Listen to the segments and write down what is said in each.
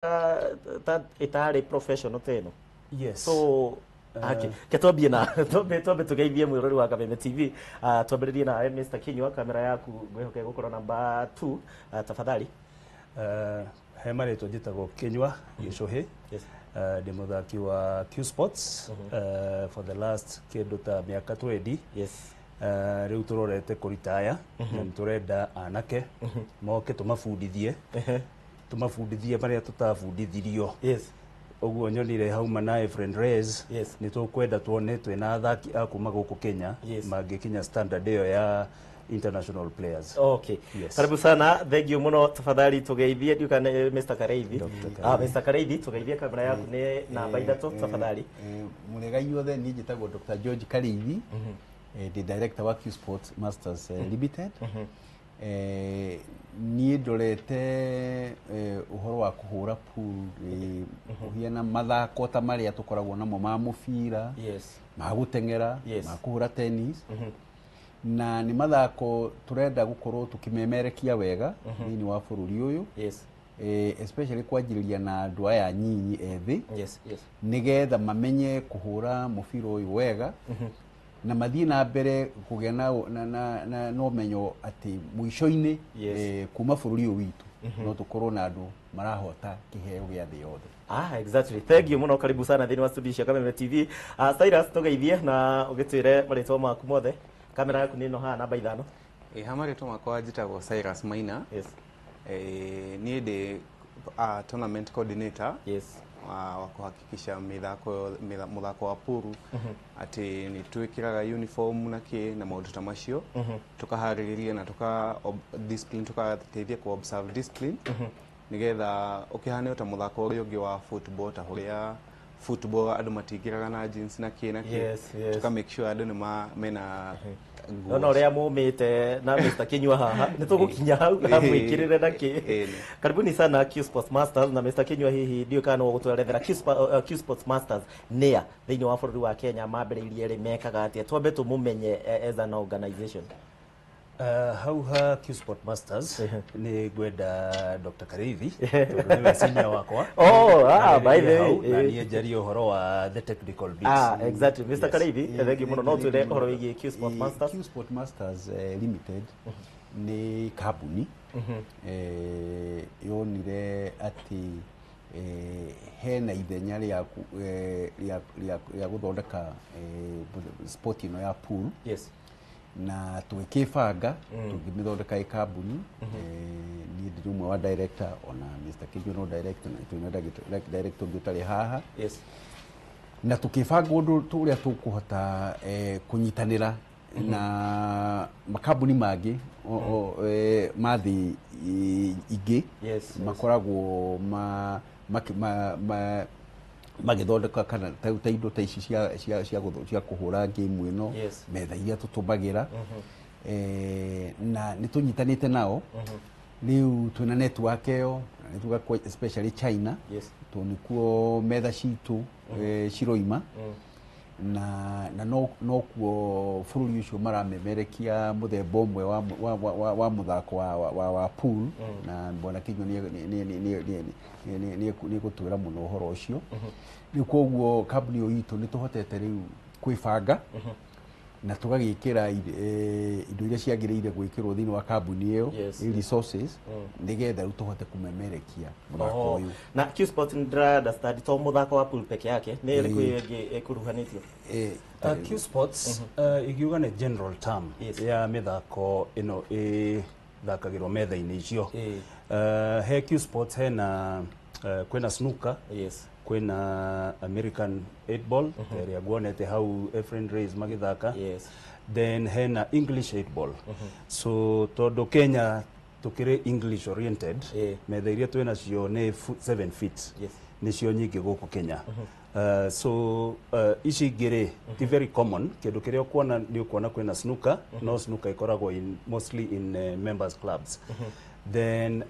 Ta ĩtarĩ professional ta ĩno. Yes. So okay, ke twambie na twambe tugeithie mwirori wa Kameme TV. Twambĩrĩrie nawe Mr. Kinyua, kamera yaku ngwĩhoka ĩgũkorwo namba 2, tafadhali. He marĩtwa njĩtagwo Kinyua Gĩcũhĩ. Ndĩ mũthaki wa Q Sports for the last kĩndũ ta mĩaka 20. Rĩu tũrorete kũritaya na nĩ tũrenda anake moke tũmabundithie marĩa tũtabundithirio. Ũguo nyonire hauma na Efren Reyes. Nĩ tũkwenda tuone twĩna athaki a kuma gũkũ Kenya mangĩkinya standard ĩyo ya international players. Okay. Yes. Karibu sana, thank you muno. Tafadhali tugeithie ndiukane Mr. Kareithi. Dr. Ah, Mr. Kareithi, tugeithie, kamera yaku nĩ namba 3, tafadhali. Mũrega inyuothe, niĩ njĩtagwo Dr. George Kareithi, ndĩ director wa Q Sports Masters Limited. Niĩ ndorete ũhoro wa kũhũra pool, kũhiana mathako ta marĩa tũkoragwo namo ma mũbira, ma gũteng'era, ma kũhũra tennis, na nĩ mathako tũrenda gũkorwo tũkĩmemerekia wega thĩinĩ wa bũrũri ũyũ, especially kwanjĩrĩria na andũ aya nyinyi ethĩ, nĩgetha mamenye kũhũra mũbira ũyũ wega na mathiĩ na mbere kũgĩa na ũmenyo atĩ mũico-inĩ, kuma bũrũri ũyũ witũ no tũkorwo na andũ marahota kĩheo gĩa thĩ yothe. Ah, exactly. Thank you muno, karibu sana thĩinĩ wa studio cia Kameme TV. Cyrus, tũgeithie na ũgĩtwĩre marĩtwa maku mothe. Kamera yaku nĩ ĩno haha namba 5. Ĩ ha marĩtwa makwa njĩtagwo Cyrus Maina. Niĩ ndĩ tournament coordinator wa kuhakikisha mĩthako mũthako wa pool atĩ nĩ twĩkĩraga uniform na kĩ na maũndũ ta macio, tũkaharĩrĩria na tũka discipline, tũkateithia ku observe discipline nĩgetha ũkĩhane ta mũthako ũrĩa ũngĩ wa football, ta ũrĩa football andũ matingĩraga na jeans na kĩ na kĩ. Tuka make sure andũ nĩ mena nguo. Nona ũrĩa mũmĩte na Mr. Kinyua haha nĩ tũgũkinya hau hamwĩkĩrĩre na kĩ. Karibuni sana Q Sports Masters na Mr. Kinyua, hihi ndiũĩ kana no gũtwerethera Q Sports Masters nĩa thĩinĩ wa bũrũri wa Kenya, mambĩrĩirie rĩ, mekaga atĩa, twambe tũmũmenye as an organization. Hau ha Q Sport Masters nĩ ngwenda Dr. Kareithi tondũ nĩwe senior wakwa. Oh, ah, by the way, Hau, na niĩ njarie ũhoro wa the technical bits. Ah, exactly. Mr. Kareithi, thank you mũno. No twĩre ũhoro wĩgiĩ Q Sports Masters. Q Sport Masters Limited nĩ kambuni yonire atĩ hena ithenya rĩa gũthondeka sport ĩno ya pool, na tũgĩkĩbanga tũngĩmĩthondeka ĩ kambuni. Niĩ ndĩ ũmwe wa director, ona Mr. Kinyua no director, na twĩna director ũngĩ ũtarĩ haha, na tũkĩbanga ũndũ ũrĩa tũkũhota kũnyitanĩra na makambuni mangĩ ma thĩ ingĩ makoragwo ma, maki- ma, ma, magĩthondeka kana ta indo ta ici cia kũhũra game ĩno, metha iria tũtũmagĩra, na nĩ tũnyitanĩte nao. Rĩu twĩna network ĩyo na nĩ tuga especially China, tondũ nĩkuo metha citũ ciroima, na no kuo bũrũri ũcio maramemerekia mũthemba ũmwe wa mũthako wa pool, na bwana Kinyua nĩ egũtwĩra mũno ũhoro ũcio. Rĩu koguo kambuni ĩyo itũ nĩ tũhotete rĩu kwĩbanga na tũgagĩkĩra indo iria ciagĩrĩire gwĩkĩrwo thĩinĩ wa kambuni ĩyo, resources, nĩgetha rĩu tũhote kũmemerekia mũthako ũyũ. Na Q Sports nĩ understand to mũthako wa pool peke yake, nĩ ĩrĩkũ ĩyo ĩngĩ ĩkuruhanĩtio? Q Sports ingiuga nĩ general term ya mĩthako ĩno ĩthakagĩrwo metha-inĩ icio. He Q Sports hena kwĩna snooker, kwĩna American 8 ball ĩrĩa nguonete hau Efren Reyes magĩthaka, then hena English 8 ball. So tondũ Kenya tukĩrĩ English oriented, metha iria twĩ nacio nĩ 7 feet, nĩcio nyingĩ gũkũ Kenya. So ici ingĩ rĩ ti very common. Kĩndũ kĩrĩa ũkuona nĩ ũkuona kwĩna snooker, no snooker ĩkoragwo mostly in members clubs. Then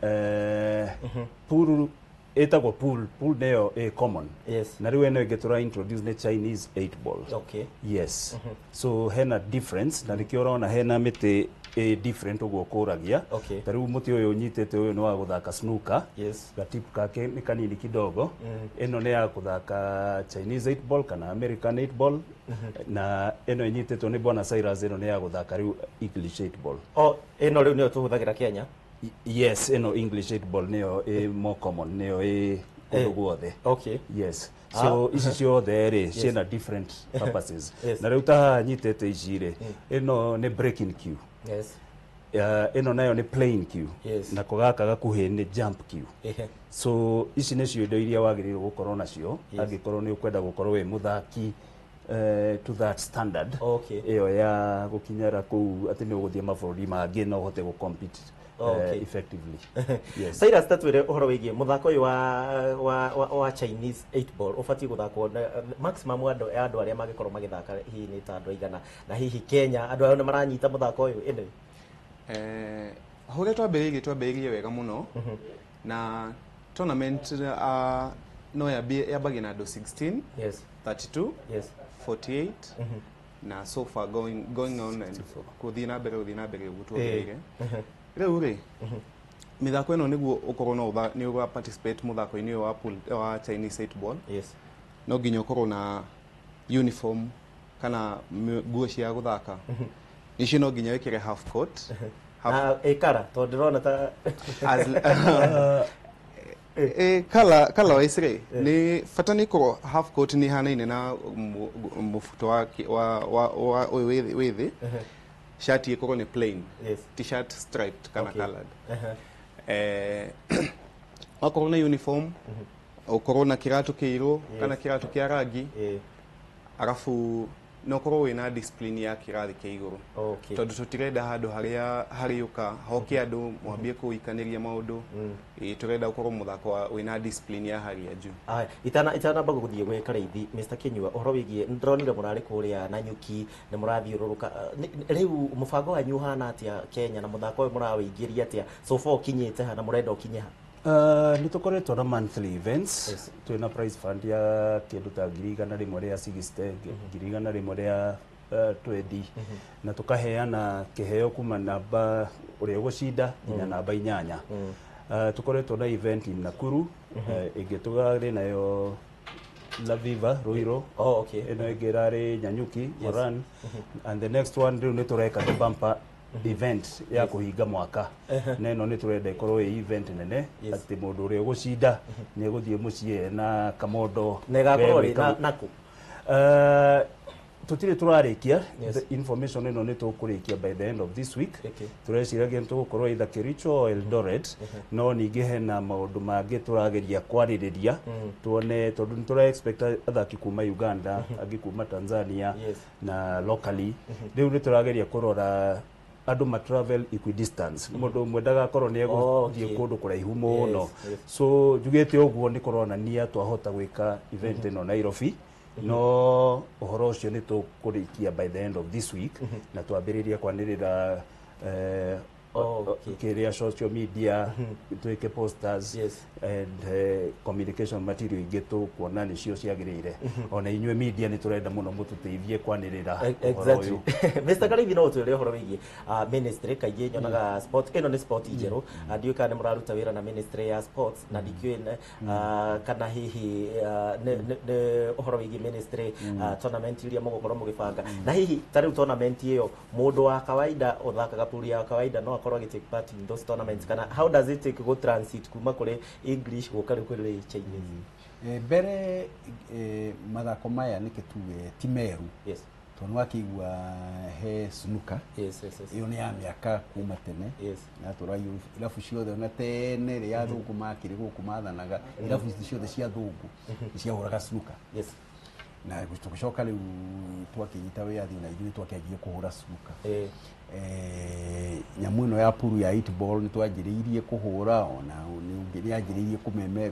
pool Ĩtagwo pool. Pool nĩyo ĩ common. Yes. Na rĩu ĩno ĩngĩ tũra introduce nĩ Chinese 8 ball. Okay. Yes. So hena difference na nĩkĩo ũrona hena mĩtĩ ĩ different ũguo kũragia. Okay. Ta rĩu mũtĩ ũyũ ũnyitĩte ũyũ nĩ wa gũthaka snooker. Yes. Gatip kake nĩ kanini kidogo. Ĩno nĩ ya gũthaka Chinese 8 ball kana American 8 ball. Na ĩno ĩnyitĩtwo nĩ Bwana Cyrus, ĩno nĩ ya gũthaka rĩu English 8 ball. Oh, ĩno rĩu nĩyo tũhũthagĩra Kenya? Yes, ĩno English 8 ball nĩyo ĩ more common, nĩyo ĩ kũndũ guothe. Okay. Yes. So ici ciothe rĩ ciĩna different purposes. Yes. Na rĩu ta haha nyitĩte ici rĩ, ĩno nĩ breaking cue. Yes. Ĩno nayo nĩ playing cue. Yes. Nako gaka gakuhĩ nĩ jump cue. Ehe. So ici nĩcio indo iria wagĩrĩirwo gũkorwo nacio Yes. angĩkorwo nĩ ũkwenda gũkorwo wĩ mũthaki to that standard. Okay. Ĩyo ya gũkinyĩra kũu atĩ nĩ ũgũthiĩ mabũrũri mangĩ na ũhote gũ compete Okay. effectively. Yes. Cyrus, tatwĩre ũhoro wĩgiĩ mũthako ũyũ wa Chinese 8 ball ũbatiĩ gũthakwo maximum andũ arĩa mangĩkorwo magĩthaka hihi nĩ ta andũ aigana, na hihi Kenya andũ ayo nĩ maranyita mũthako ũyũ ĩndĩ? Hũrĩa twambĩrĩirie wega mũno na tournament no yambagia na andũ 16, Yes. 32, Yes. 48 na so far going on and gũthiĩ na mbere ũguo tuongereire. Rĩu rĩ mĩthako ĩno nĩguo ũkorwo no nĩ ũga participate mũthako-inĩ ũyũ wa pool wa Chinese 8 ball. Yes. No nginya ũkorwo na uniform kana nguo cia gũthaka. Icio no nginya wĩkĩre half coat. Na ĩkara tondũ ndĩrona ta Kala wise rĩ nĩ bata nĩ ĩkorwo half coat nĩ ĩhanaine na mũbuto wa ũyũ wĩ thĩ. Shati ĩkorwo nĩ plain. Yes. T-shirt striped kana Okay. colored. Wakorwo na uniform, ũkorwo na kĩratũ kĩirũ kana kĩratũ kĩa rangi. Arabu no ũkorwo wĩna discipline ya kĩrathi kĩa igũrũ. Okay. Tondũ tũtirenda handũ harĩa harĩũka hoke andũ mwambie kũikanĩria maũndũ. Tũrenda ũkorwo mũthako wĩna discipline ya hali ya juu. Aya, itanamba gũthiĩ gwĩ Karaithi, Mr. Kinyua, ũhoro wĩgiĩ ndĩronire mũrarĩ kũrĩa Nanyuki nĩ mũrathiũrũrũka. Rĩu mũbango wanyu ũhana atĩa Kenya na mũthako ũyũ mũrawĩingĩria atĩa? So far ũkinyĩte ha na mũrenda ũkinye ha? Nĩ tũkoretwo na monthly events. Yes. Twĩna prize fund ya kĩndũ ta 160,000, 120,000 na tũkaheana kĩheo kuma namba ũrĩa ũgũcinda nginya namba 8. Tũkoretwo na event in Nakuru, ĩngĩ tũrarĩ nayo La Viva Ruiru. Oh, okay. Ĩno ĩngĩ ĩrarĩ Nyanyuki, Moran. And the next one rĩu nĩ tũreka the bumper event ya kũhinga mwaka. Na ĩno nĩ tũrenda ĩkorwo ĩ event nene atĩ mũndũ ũrĩa ũgũcinda nĩ egũthiĩ mũciĩ na kamondo. Na ĩgakorwo rĩ naku? Tũtirĩ tũrarĩkia. The information ĩno nĩ tũkũrĩkia by the end of this week. Okay. Tũreciragia nĩ tũgũkorwo either Kericho or Eldoret, no ningĩ hena maũndũ mangĩ tũrageria kwarĩrĩria tuone, tondũ nĩ tũra expect athaki kuma Uganda, angĩ kuma Tanzania na locally. Rĩu nĩ tũrageria kũrora andũ ma travel equidistance, mũndũ ũmwe ndagakorwo nĩ egũthiĩ kũndũ kũraihu mũno. So njugĩte ũguo nĩ kũronania twahota gwĩka event ĩno Nairobi, no ũhoro ũcio nĩ tũkũrĩkia by the end of this week na twambĩrĩrie kwanĩrĩra kĩrĩa social media, twĩke posters and communication material ingĩ tũkuona nĩcio ciagĩrĩire. Ona inyuĩ media nĩ tũrenda mũno mũtũteithie kwanĩrĩra ũhoro ũyũ. Mr. Karaithi, no ũtwĩre ũhoro wĩgiĩ ministry. Kaingĩ nyonaga sport ĩno nĩ sport njerũ, ndiũĩ kana nĩ mũraruta wĩra na ministry ya sports, na ndikĩũĩ kana hihi nĩ ũhoro wĩgiĩ ministry tournament iria mũgũkorwo mũgĩbanga, na hihi ta rĩu tournament ĩyo mũndũ wa kawaida ũthakaga pool ya kawaida no akorwo agĩ take part in those tournaments, kana how does it take go transit kuma kũrĩ English gũka rĩu kũrĩ Chinese? Mbere mathako maya nĩkĩ tuge ti meru. Yes. Tondũ wakĩigua he snooker. Yes, yes, yes. Ĩyo nĩ ya mĩaka kuma tene. Yes. Na tũra irabu ciothe ona tene rĩrĩa athũngũ makĩrĩ gũkũ mathanaga, irabu ici ciothe cia athũngũ nĩ ciahũraga snooker. Yes. Na tũgĩcoka rĩu twakĩnyita wĩyathi ona ithuĩ twakĩanjia kũhũra snooker. Nyamũ ĩno ya puru ya 8 ball nĩ twanjĩrĩirie kũhũra, ona nĩ yanjĩrĩirie kũmeme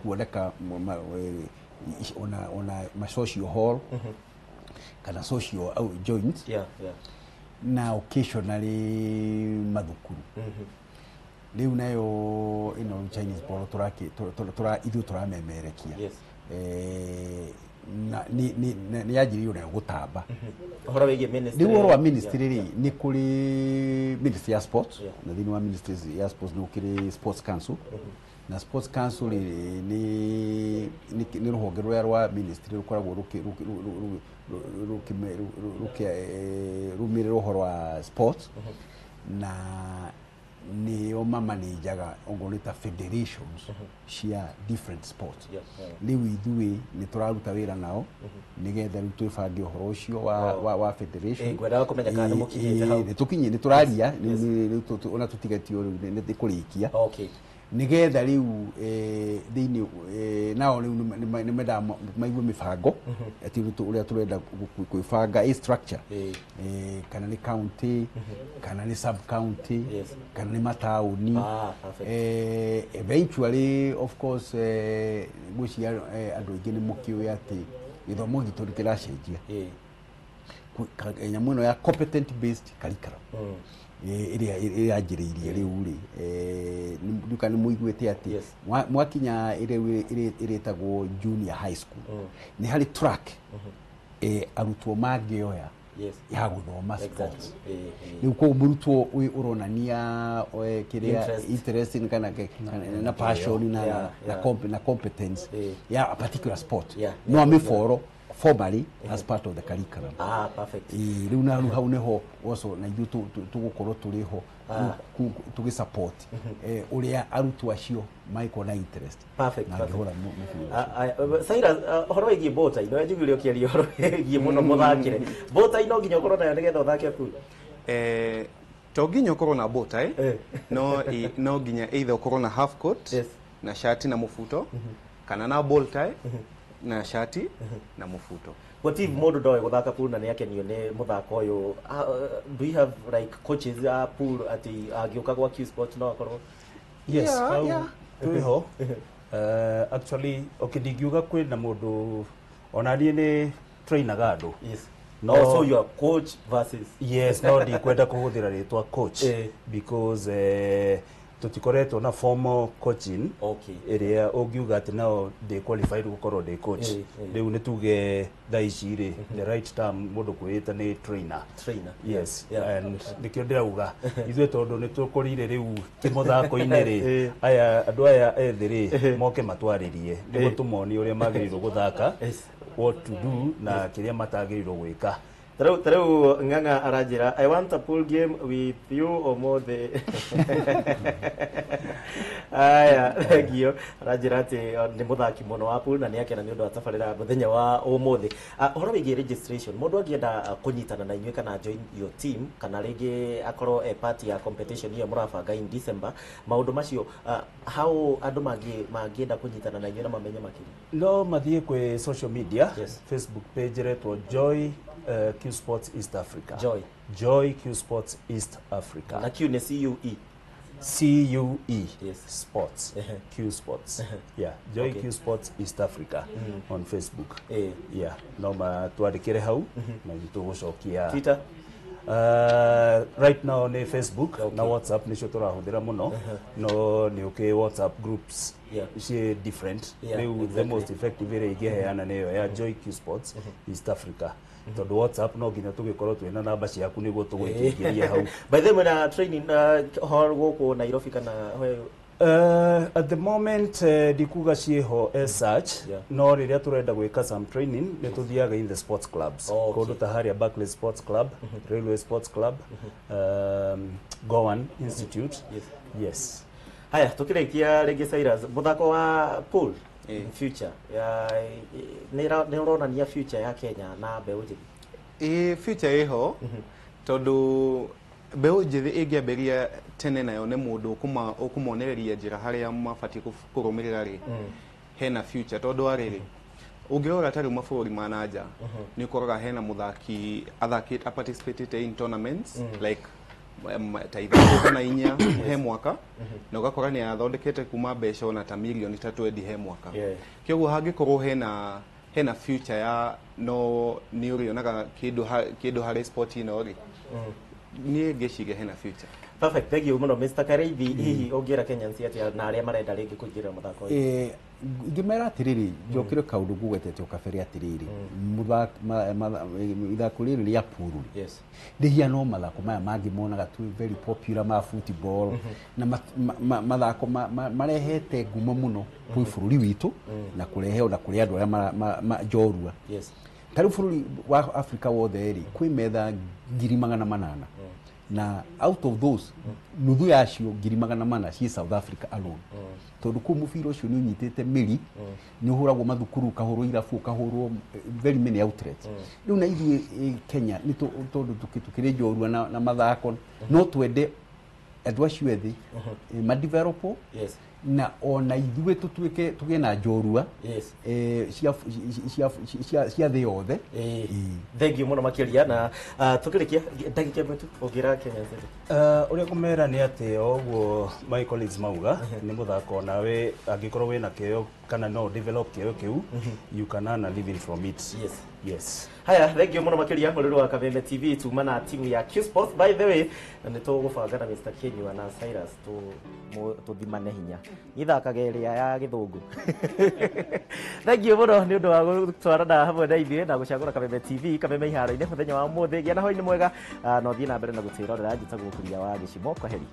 kuoneka ona ma social hall kana social joints. Yeah, yeah. Na occasionally mathukuru. Rĩu nayo ĩno Chinese ball ithuĩ tũramemerekia. Na nĩ yanjĩrĩirio nayo gũtamba. Ũhoro wĩgiĩ ministry. Rĩu ũhoro wa ministry rĩ, nĩ kũrĩ ministry ya sports, na thĩinĩ wa ministry ya sports nĩ gũkĩrĩ sports council. Na sports council rĩ, nĩ rũhonge rũrĩa rwa ministry rũkoragwo rũkĩrũmĩrĩra ũhoro wa sports, na nĩo mamanajaga ongorwo nĩ ta federations cia different sports. Rĩu ithuĩ nĩ tũraruta wĩra nao nĩgetha rĩu twĩbange ũhoro ũcio wa federation. Ngwendaga kũmenya kana nĩ mũkinyĩte hau. Nĩ tũkinyĩ, nĩ tũraria, ona tũtigetio rĩu nĩ kũrĩkia. Nĩgetha rĩu thĩinĩ nao rĩu nĩ mendaga maigue mĩbango atĩ ũrĩa tũrenda kwĩbanga a structure, kana nĩ county, kana nĩ sub county, kana nĩ mataũni. Eventually of course ngwĩciria andũ aingĩ nĩ mũkĩũĩ atĩ gĩthomo gitũ nĩ kĩracenjia. Nyamũ ĩno ya competent based curriculum ĩrĩa ĩranjĩrĩirie rĩu rĩ, nduka nĩ mũiguĩte atĩ mwakinya ĩrĩa ĩrĩtagwo junior high school nĩ harĩ track arutwo mangĩoya ya gũthoma sports. Rĩu koguo mũrutwo ũyũ ũronania kĩrĩa interest kana na passion na competence ya a particular sport no amĩboro formally as part of the curriculum. Perfect. Rĩu na hau nĩho also na ithuĩ tũgũkorwo tũrĩ ho tũgĩ support ũrĩa arutwo acio mangĩkorwo na interest. Perfect. Cyrus, ũhoro wĩgiĩ bota ino njiguire ũkĩaria ũhoro wĩgiĩ mũno mũthakĩre. Bota ino nginya ũkorwo nayo nĩgetha ũthake pool? To nginya ũkorwo na bota no nginya either ũkorwo na half coat na shati na mũbuto, kana na ball tie na shati na mũbuto. What if mũndũ ndoĩ gũthaka pool na nĩ akenio nĩ mũthako ũyũ? Do you have like coaches a pool atĩ angĩũka gwa Q Sport no akorwo? Yes, twĩho. Actually, okay, ndingiuga kwĩna mũndũ ona niĩ nĩ trainaga andũ. Yes. No, so you are coach versus. Yes, no ndikwenda kũhũthĩra rĩtwa coach because tũtikoretwo na formal coaching ĩrĩa ũngiuga atĩ nao ndĩ qualified gũkorwo ndĩ coach. Rĩu nĩ tuge thaa ici rĩ, the right term mũndũ kwĩĩta nĩ trainer. Yes, and nĩkĩo ndĩrauga ithuĩ tondũ nĩ tũkũrire rĩu kĩmũthako-inĩ rĩ, aya andũ aya ethĩ rĩ moke matwarĩrie nĩguo tũmonie ũrĩa magĩrĩirwo gũthaka, what to do na kĩrĩa matagĩrĩirwo gwĩka. Tarĩu Ng'ang'a aranjĩra, I want a pool game with you ũmũthĩ. Aya, thengio. Aranjĩra atĩ nĩ mũthaki mũno wa pool na nĩ akena nĩ ũndũ wa tabarĩra mũthenya wa ũmũthĩ. Ũhoro wĩgiĩ registration, mũndũ angĩenda kũnyitana na inyuĩ kana join your team kana rĩngĩ akorwo e part ya competition ĩyo mũrabanga in December, maũndũ macio how andũ mangĩenda kũnyitana na inyuĩ na mamenye makĩria? No mathiĩ kwĩ social media, Facebook page ĩretwo Joy Q Sports East Africa. Joy Q Sports East Africa. Na Q ni C-U-E. C-U-E. Yes. Sports. Q Sports. Yeah. Joy Q Sports East Africa on Facebook. Yeah. No matwandĩkĩre hau na nĩtũgũcokia. Twitter? Right now ni Facebook na WhatsApp nĩcio tũrahũthĩra mũno. No nĩ ũkĩ WhatsApp groups ci different. Rĩu the most effective ĩrĩa ingĩheana nĩyo ya Joy Q Sports East Africa. Tondũ WhatsApp no nginya tũgĩkorwo twĩna namba ciaku nĩguo tũgũikĩria hau. By the way, na training hall gũkũ Nairobi kana At the moment ndikuga ciĩho as such, no rĩrĩa tũrenda gwĩka some training nĩ tũthiaga in the sports clubs. Kũndũ ta harĩa Barclays Sports Club, Railway Sports Club, Gowan Institute. Yes. Haya, tũkĩrĩkia rĩngĩ Cyrus, mũthako wa pool in future nĩ ũronania future ya Kenya na mbeũ njĩthĩ? Future ĩho tondũ mbeũ njĩthĩ ĩngĩambĩrĩria tene nayo nĩ mũndũ ũkũmonereria njĩra harĩa mabatiĩ kũrũmĩrĩra rĩ, hena future tondũ wa rĩrĩ ũngĩrora ta rĩu mabũrũri ma na nja nĩ ũkoraga hena mũthaki athakĩte aparticipatĩte in tournaments like ta ithatũ kana inya he mwaka, na ũgakora nĩ athondekete kuma mbeca ona ta mirioni ta 20 he mwaka. Kĩoguo hangĩkorwo hena future ya no nĩ ũrĩonaga kĩndũ harĩ sport ĩno rĩ, niĩ ngĩciria hena future. Perfect, thank you muno Mr. Kareithi. Hihi ũngĩra Kenyans atĩa na arĩa marenda rĩngĩ kũingĩra mũthako ũyũ? Ingĩmera atĩrĩrĩ, njokere kaũndũ ngũgwetete o kabere atĩrĩrĩ, ithako rĩrĩ rĩa puru Yes. rĩhiana o mathako maya mangĩ monaga tu very popular ma football na mathako marehete ngumo mũno kwĩ bũrũri witũ na kũrehe ona kũrĩ andũ arĩa njorua. Yes. Ta rĩu bũrũri wa Africa wothe rĩ, kwĩ metha 400,000 na out of those nuthu yacio 400,000 ciĩ South Africa alone, tondũ kũu mũbira ũcio nĩ ũnyitĩte mĩri, nĩ ũhũragwo mathukuru, ũkahũrwo irabu, ũkahũrwo very many outlets. Rĩu na ithuĩ Kenya nĩ tondũ tũkĩrĩ njorua na mathako, no twende andũ acio ethĩ madevelop Yes. na ona ithuĩ tũtuĩke tũgĩe na njorua Yes. cia thĩ yothe. Thank you mũno makĩria na tũkĩrĩkia ndagĩka ĩmwe tu ũngĩra Kenyans atĩa? Ũrĩa ngũmera nĩ atĩ o ũguo my colleagues mauga, nĩ mũthako nawe angĩkorwo wĩna kĩo kana no develop kĩo kĩu, you can earn a living from it. Yes. Yes. Haya, thank you mũno makĩria mũrĩrĩ wa Kameme TV tuma na timu ya Q Sports. By the way, na nĩ tũgũbanga na Mr. Kinyua na Cyrus tũthimane hinya nithakaga ĩrĩa ya gĩthũngũ. Thank you mũno nĩ ũndũ wa gũtwarana hamwe na ithuĩ na gũcagũra Kameme TV, Kameme iharo-inĩ mũthenya wa ũmũthĩ. Gĩa na hwaĩ-inĩ mwega, na ũthiĩ na mbere na gũtwĩrorera. Njĩtagwo Kuria wa Gĩcimo. Kwaheri.